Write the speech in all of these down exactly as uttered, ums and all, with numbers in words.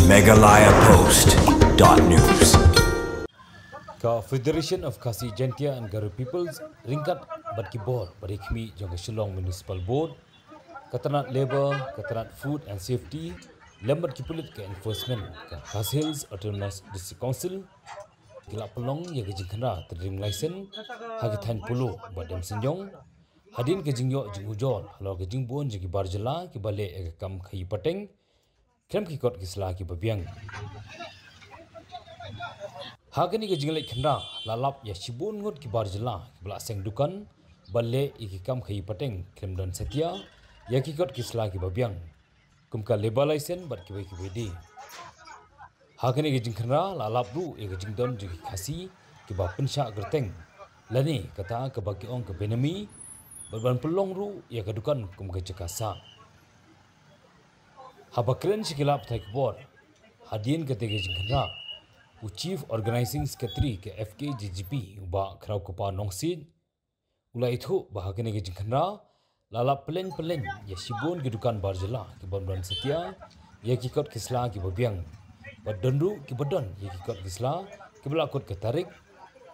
Meghalaya Post dot news. Ka Federation of Khasi Jaintia and Garo Peoples ryngkat bad ki bor ba dei khmih jong ka Shillong Municipal Board, ka tnat Labour, ka tnat Food and Safety, lem bad ki pulit ka enforcement ka Khasi Hills Autonomous District Council, ki la pynlong ïa ka jingkhynra trading license ha ki thaiñ Polo bad Demseiñiong, hadien ka jingïoh jingujor halor ka jingbun jong ki bar jylla kiba leh ïa ka kam khaïi pateng khlem ki kot ki sla kiba biang. Ha kane ka jingleit khynra la lap ïa shibun ngut ki bar jylla kiba la seng dukan ban leh ïa ki kam khaïi pateng khlem don satia ïa ki kot ki sla kiba biang, kum ka labour license bad kiwei kiwei de. Ha kane ka jingkhynra la lap ruh ïa ka jingdon jong ki Khasi kiba pynshah kyrteng, lane kata kaba ki ong ka benami, bad ban pynlong ruh ïa ka dukan kum ka jaka sah. Haba kren sha ki lad pathai khubor hadien kata ka jingkhynra, u Chief Organising Secretary ka F K J G P, u Bah Khrawkpa Nongsiej, u la ïathuh ba ha kane ka jingkhynra la lap pylleng pylleng ïa shibun ki dukan bar jylla kiba ym don satia ïa ki kot ki sla kiba biang, bad don ruh kiba don ïa ki kot ki sla kiba la kut ka tarik,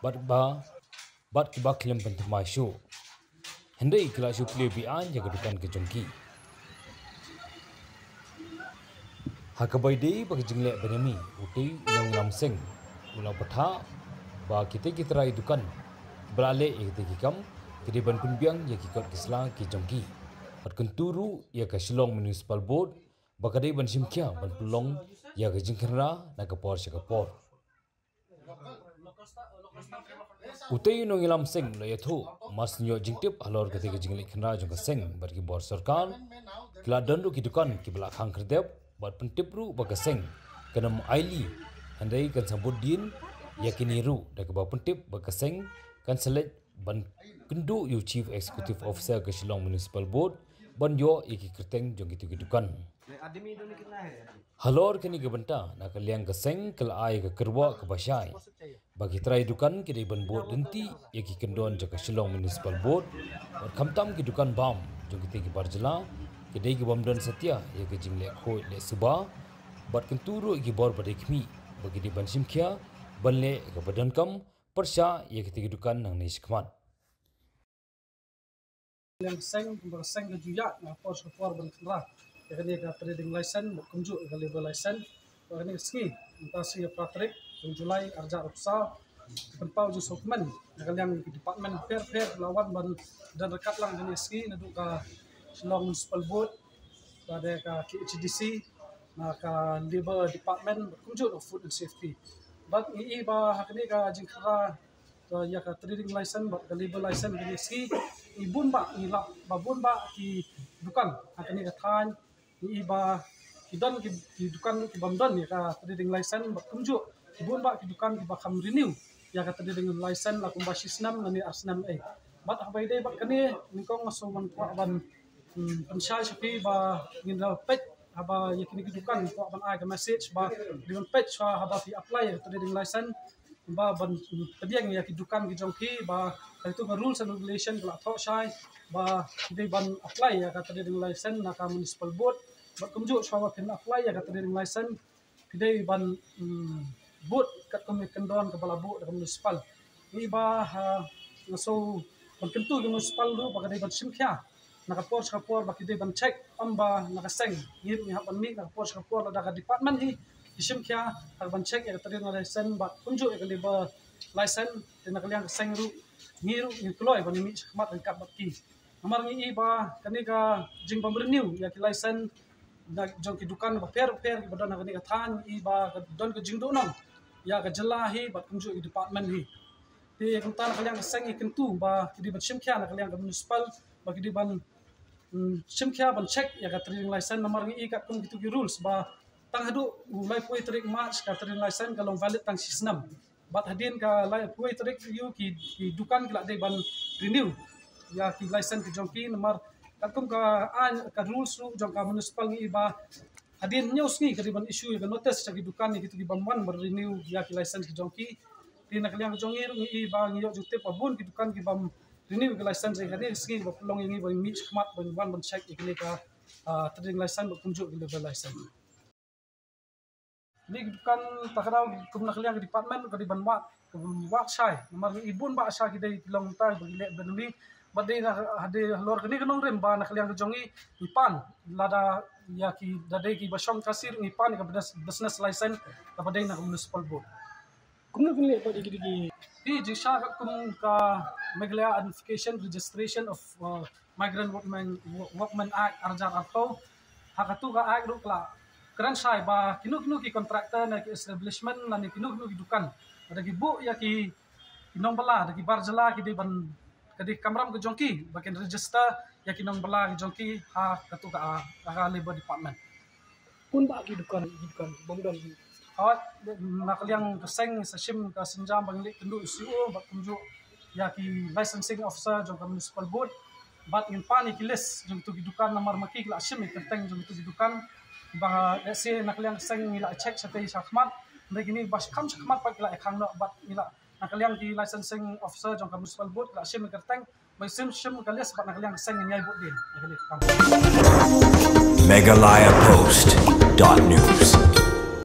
bad ba bad kiba khlem pynthymmai shuh. Hynrei ki la shu plie beaiñ ïa ka dukan ka jong ki. Ha kaba ïadei bad ka jingleh benami, utei u nongïalam seng u la bthah ba kitei ki trai dukan ba la leh ïa kitei ki kam ki dei ban pynbiang ïa ki kot ki sla ki jong ki, bad kyntu ruh ïa ka Shillong Municipal Board ba ka dei ban shim khia ban pynlong ïa ka jingkhynra na ka por sha ka por. Utei u nongïalam seng u la ïathuh, mar shu ïoh jingtip halor katei ka jingleit khynra jong ka seng bad ki bor sorkar, ki la don ruh ki dukan kiba la khang khyrdep bad pyntip ruh ba ka seng kan ym ailad, hynrei kan sa bud dien ïa kine ruh, da kaba pyntip ba ka seng kan sa leit ban kynduh ïa u Chief Executive Officer ka Shillong Municipal Board ban ïoh ïa ki kyrteng jong kitei ki dukan. Halor kane ka bynta, na ka liang ka seng ka la ai ka kyrwoh kaba shai ba ki trai dukan ki dei ban bud lynti ïa ki kyndon jong ka Shillong Municipal Board, bad khamtam ki dukan bam jong kitei ki bar jylla ki dei ki bym don satia ïa ka jingleh khuid leh suba, bad kyntu ruh ïa ki bor ba dei khmih ba ki dei ban shim khia ban leh ïa kaba donkam pyrshah ïa kitei ki dukan nangne shakhmat. Liang seng, kumba ka seng ka ju ïaid na ka por sha ka por ban khynra ïa kane ka trading license bad kumjuh ïa ka labour license. Bad kane ka sngi, mynta sngi ka phra tarik jong July arhajar arphew saw, ka pynpaw jingsngewkmen na ka liang ki department pher pher la wan ban don ryngkat lang kane ka sngi, naduh ka Shillong Municipal Board, bad ka K H A D C, na ka Labour Department bad kumjuh na Food and Safety. Bad ngi i ba ha kane ka jingkhynra ïa ka trading license bad ka labour license kane ka sngi, ngi bun bah, ngi lap ba bun bah ki dukan ha kane ka thaiñ, ngi i ba ki don ki, ki dukan ki bym don ïa ka trading license bad kumjuh ki bun bah ki dukan kiba kham renew ïa ka trading license la kumba shi snem lane ar snem ei. Bad haba ïadei bad kane, nyngkong nga sngew ban kwah ban, hmm, pynshai sha phi ba ngin da peit haba ïa kine ki dukan, kwah ban ai ka message ba dei ban peit shuwa haba phi apply ïa ka trading license, ba ban pdiang ïa ki dukan ki jong phi ba kato ka rules and regulation ka la thoh shai ba dei ban apply ïa ka trading license na ka municipal board. Bad kumjuh shuwa ba phin apply ïa ka trading license, phi dei ban, mm, bud katkum ka kyndon kaba la buh da ka municipal. Ngi ba, ha, nga sngew ban kyntu ïa ka municipal ruh ba ka dei ban shim khia na ka por sha ka por ba ki dei ban check, ym ba na ka seng. Ngi ruh ngi hap ban mih na ka por sha ka por, lada ka department hi ki shim khia, ka ban check ïa ka trading license bad kumjuh ïa ka labour license. Te na ka liang ka seng ruh, ngi ruh ngi kloi ban mih shakhmat ryngkat bad ki. Namar ngi i ba kane ka jingbym renew ïa ki license na jong ki dukan bapher bapher kiba don ha kane ka thaiñ, ngi i ba ka don ka jingduhnong ïa ka jylla hi bad kumjuh ïa ki department hi. Te kumta na ka liang ka seng ngi kyntu ba ki dei ban shim khia na ka liang ka municipal, ba ki dei ban, mm, shim khia ban check ïa ka trading license, namar ngi i katkum kitu ki rules ba tang haduh u laiphew tarik March ka trading license ka long valid tang shi snem. Bad hadien ka laiphew tarik Jun ki, ki dukan ki la dei ban renew ïa ki license ki jong ki, namar katkum ka aiñ, ka rules ruh jong ka municipal, ngi i ba hadien hynñiew sngi ka dei ban issue ïa ka notice sha ki dukan ïa kitu ki bym wan ban renew ïa ki license ki jong ki. Te na ka liang ka jong ngi ruh ngi i ba ngi ïoh jingtip ba bun ki dukan ki bym renew ïa ki license, ïa kane ka sngi ba pynlong ïa ngi ban mih shakhmat ban wan ban check ïa kine ka, ah, trading license bad kumjuh ki labour license. Ni ki dukan ta ka daw kum na ka liang ka department ka dei ban wad, ka ban wad shai. Namar ngi bun ba sha ki dei ki long tai ba ki leh ban mi. Ba dei na, ha dei halor kane ka nongrim ba na ka liang ka jong ngi ngi pan lada ïa ki da dei ki ba shong cashier ngi pan ka business, business license ka ba dei na ka municipal board. Kumno kin leh pat ïa ki dei ki? Ki jingshisha ka kum ka Meghalaya Identification Registration of uh, Migrant Workmen, Workmen Act ar hajar arphew. Ha katu ka act ruh ka la kren shai ba kino kino ki contractor ne ki establishment lane kino kino ki dukan da ki buh ïa ki, ki nongbylla da ki bar jylla ki dei ban, ka dei kamram ka jong ki ba kin register ïa ki nongbylla ka jong ki ha katu ka, ha ka Labour Department. Kumba ki dukan, ki dukan bym don. Hooid, na ka liang ka seng sa shim ka sienjam ba ngi leh kynduh ïa u C E O bad kumjuh ïa ki licensing officer jong ka municipal board. Bad ngin pan ïa ki list jong tu ki dukan namar ma ki la shim ïa kyrteng jong tu ki dukan. Ba let's say na ka liang ka seng ngi la check shatei shakhmat. Hynrei kine ba kham shakhmat pat ki la ïa khang noh bad ngi la na ka liang ki licensing officer jong ka municipal board ki la shim ïa kyrteng. Ba shim shim ka list bad na ka liang ka seng ngi ïa bud din. Meghalaya Post dot news.